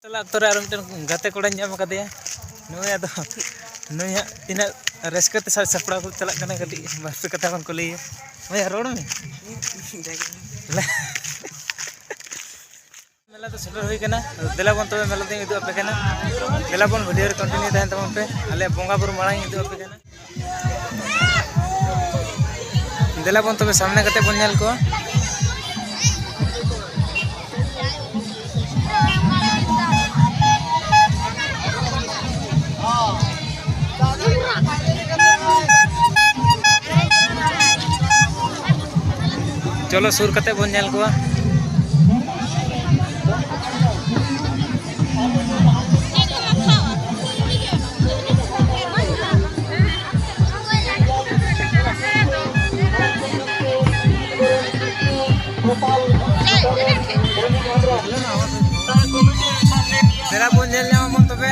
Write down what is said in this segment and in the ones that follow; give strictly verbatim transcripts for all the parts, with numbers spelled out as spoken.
ᱪᱟᱞᱟᱜ ᱚᱠᱛᱚ ᱨᱮ ᱟᱨ ᱢᱤᱫᱴᱮᱱ ᱜᱟᱛᱮ ᱠᱚᱲᱟᱧ ᱧᱟᱢ ᱟᱠᱟᱫᱮᱭᱟ᱾ ᱱᱩᱭ ᱟᱫᱚ ᱱᱩᱭ ᱦᱟᱸᱜ ᱛᱤᱱᱟᱹᱜ ᱨᱟᱹᱥᱠᱟᱹ ᱛᱮ ᱥᱟᱡᱽ ᱥᱟᱯᱲᱟᱣ ᱠᱚ ᱪᱟᱞᱟᱜ ᱠᱟᱱᱟ, ᱠᱟᱹᱴᱤᱡ ᱵᱟᱨ ᱯᱮ ᱠᱟᱛᱷᱟ ᱵᱚᱱ ᱠᱩᱞᱤᱭᱮᱭᱟ᱾ ᱵᱚᱭᱦᱟ, ᱨᱚᱲ ᱢᱮ᱾ ᱢᱮᱞᱟ ᱫᱚ ᱥᱮᱴᱮᱨ ᱦᱩᱭ ᱠᱟᱱᱟ᱾ ᱫᱮᱞᱟ ᱵᱚᱱ ᱛᱚᱵᱮ ᱢᱮᱞᱟ ᱫᱚᱧ ᱩᱫᱩᱜ ᱟᱯᱮ ᱠᱟᱱᱟ᱾ ᱫᱮᱞᱟ ᱵᱚᱱ, ᱵᱷᱤᱰᱤᱭᱳ ᱨᱮ ᱠᱚᱱᱴᱤᱱᱤᱭᱩ ᱛᱟᱦᱮᱱ ᱛᱟᱵᱚᱱ ᱯᱮ᱾ ᱟᱞᱮ ᱵᱚᱸᱜᱟ ᱵᱩᱨᱩ ᱢᱟᱲᱟᱝ ᱤᱧ ᱩᱫᱩᱜ ᱟᱯᱮ ᱠᱟᱱᱟ᱾ ᱫᱮᱞᱟ ᱵᱚᱱ ᱛᱚᱵᱮ ᱥᱟᱢᱱᱮ ᱠᱟᱛᱮ ᱵᱚᱱ ᱧᱮᱞ ᱠᱚᱣᱟ᱾ ᱪᱚᱞᱚ ᱥᱩᱨ ᱠᱟᱛᱮ ᱵᱚᱱ ᱧᱮᱞ ᱠᱚᱣᱟ᱾ ᱫᱮᱞᱟ ᱵᱚᱱ ᱧᱮᱞ ᱧᱟᱢ ᱟᱵᱚᱱ ᱛᱚᱵᱮ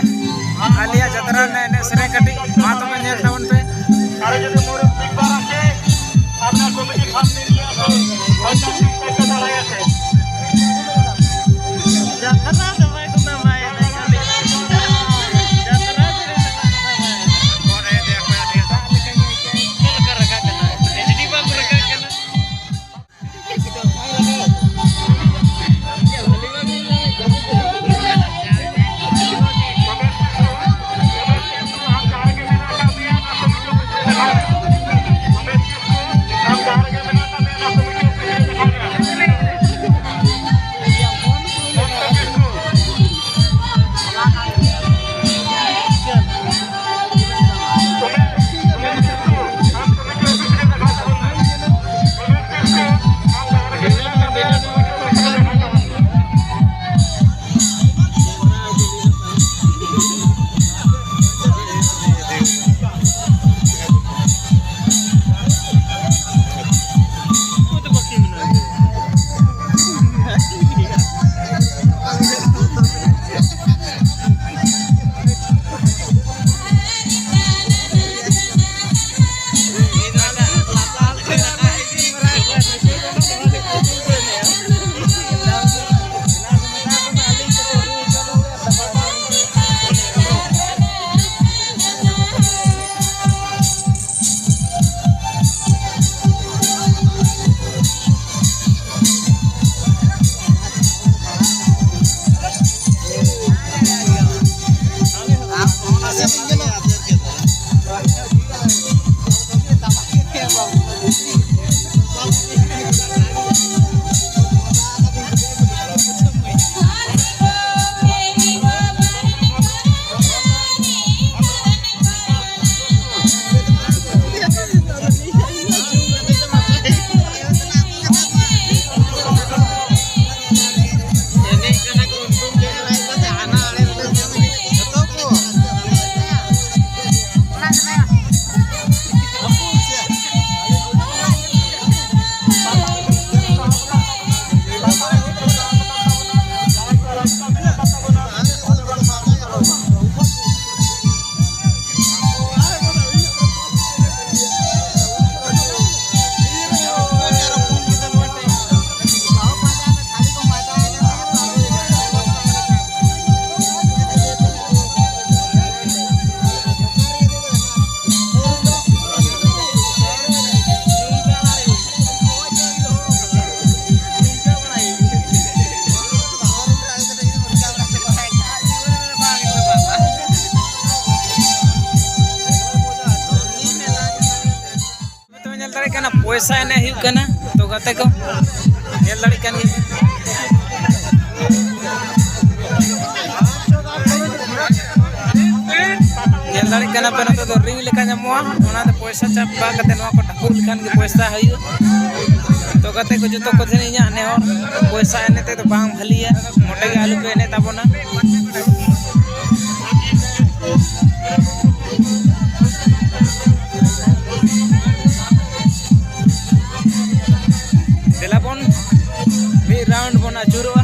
ᱟᱞᱮᱭᱟᱜ ᱡᱟᱛᱨᱟ ᱨᱮᱱᱟᱜ ᱮᱱᱮᱡ ᱥᱮᱨᱮᱧ ᱠᱟᱹᱴᱤᱡ, ᱢᱟ ᱛᱚᱵᱮ ᱧᱮᱞ ᱛᱟᱵᱚᱱ ᱯᱮ᱾ ᱟᱨ ᱡᱩᱫᱤ ᱢᱩᱨᱩᱫ ᱢᱤᱫ ᱵᱟᱨ ᱟᱛᱮ ᱟᱯᱱᱟᱨ ᱠᱚᱢᱤᱴᱤ ᱥᱟᱢᱱᱮ ᱱᱤᱭᱟᱹ ᱟᱛᱮ ᱦᱚᱭᱛᱳ ᱥᱤᱠᱷᱱᱟᱹᱛ ᱠᱚ ᱫᱟᱲᱮᱭᱟᱜ ᱛᱮ᱾ ᱡᱟᱛᱨᱟ ᱫᱚ ᱵᱟᱭ ᱠᱚᱛᱟ ᱵᱟᱭ ᱮᱱᱮᱡ ᱠᱟᱱᱟ᱾ ᱡᱟᱛᱨᱟ ᱫᱚ ᱵᱟᱭ ᱠᱚᱛᱟ ᱵᱟᱭ ᱮᱱᱮᱡ᱾ ᱪᱮᱫ ᱞᱮᱠᱟ ᱨᱟᱠᱟᱵ ᱠᱟᱱᱟ? ᱮᱭᱤᱪ ᱰᱤ ᱵᱟᱝ ᱨᱟᱠᱟᱵ ᱠᱟᱱᱟ᱾ ᱯᱚᱭᱥᱟ ᱮᱱᱮᱡ ᱦᱩᱭᱩᱜ ᱠᱟᱱᱟ᱾ ᱛᱚ ᱜᱟᱛᱮ ᱠᱚ, ᱧᱮᱞ ᱫᱟᱲᱮᱭᱟᱜ ᱠᱟᱱ ᱜᱮᱭᱟ᱾ ᱧᱮᱞ ᱫᱟᱲᱮᱭᱟᱜ ᱠᱟᱱᱟ ᱯᱮ, ᱱᱚᱛᱮ ᱫᱚ ᱨᱤᱝ ᱞᱮᱠᱟ ᱧᱟᱢᱚᱜᱼᱟ, ᱚᱱᱟ ᱫᱚ ᱯᱚᱭᱥᱟ ᱪᱟᱯ ᱵᱟᱝ ᱠᱟᱛᱮ ᱱᱚᱣᱟ ᱠᱚ ᱴᱷᱟᱹᱠᱩᱨ ᱞᱮᱠᱷᱟᱱ ᱜᱮ ᱯᱚᱭᱥᱟ ᱦᱩᱭᱩᱜᱼᱟ᱾ ᱛᱚ ᱜᱟᱛᱮ ᱠᱚ ᱡᱚᱛᱚ ᱠᱚ ᱴᱷᱮᱱ ᱤᱧᱟᱹᱜ ᱱᱮᱦᱚᱨ, ᱯᱚᱭᱥᱟ ᱮᱱᱮᱡ ᱛᱮᱫᱚ ᱵᱟᱝ ᱵᱷᱟᱹᱞᱤᱭᱟ, ᱢᱚᱴᱮ ᱜᱮ ᱟᱞᱚ ᱯᱮ ᱮᱱᱮᱡ ᱛᱟᱵᱚᱱᱟ᱾ ᱫᱮᱞᱟ ᱵᱚᱱ ᱢᱤᱫ ᱨᱟᱣᱩᱱᱰ ᱵᱚᱱ ᱟᱹᱪᱩᱨᱚᱜᱼᱟ᱾